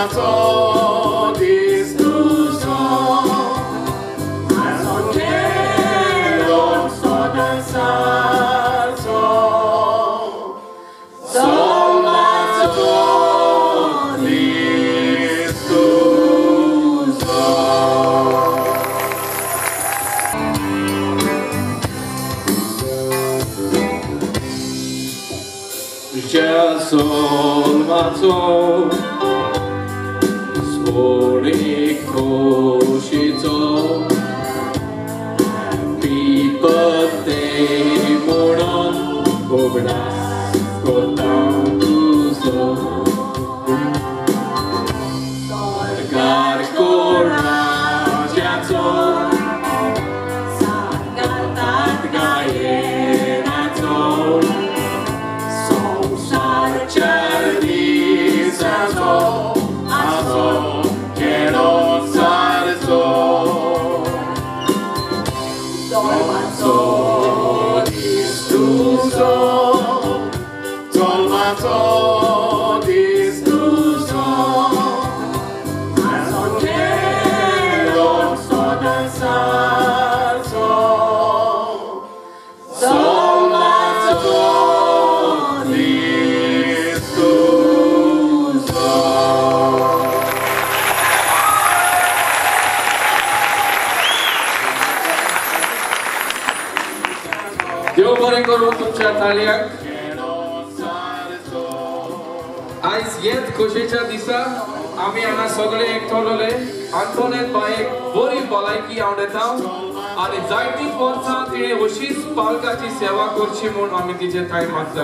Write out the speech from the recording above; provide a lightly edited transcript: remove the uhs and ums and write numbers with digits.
जल्माचो दीस तुजो आसो खेळोन सदां सारचो जल्माचो दीस तुजो. तुज्या जल्माचो सोडीक खोशीचो हॅपी बर्थडे म्हणून उगडास करता तुजो सरकार कोणाच्याचो सांगातात गायनाचो संवसार चार दिसाचो आसो खेळोन सारचो जल्माचो दीस तुजो जल्माचो दीस तुजो आसो खेळोन सदां सारचो जल्माचो दीस तुजो. देव बरें करूं तुमच्या ताळयांक. आयज हेच खोशयेच्या दिसा आमी हांगा सगळे एकठांवले आंतोनेत बायक बरी भलायकी आवडटा आनी जायतीं वर्सां तिणें अशीच पालकाची सेवा करची म्हूण आमी तिचे थंय मागता.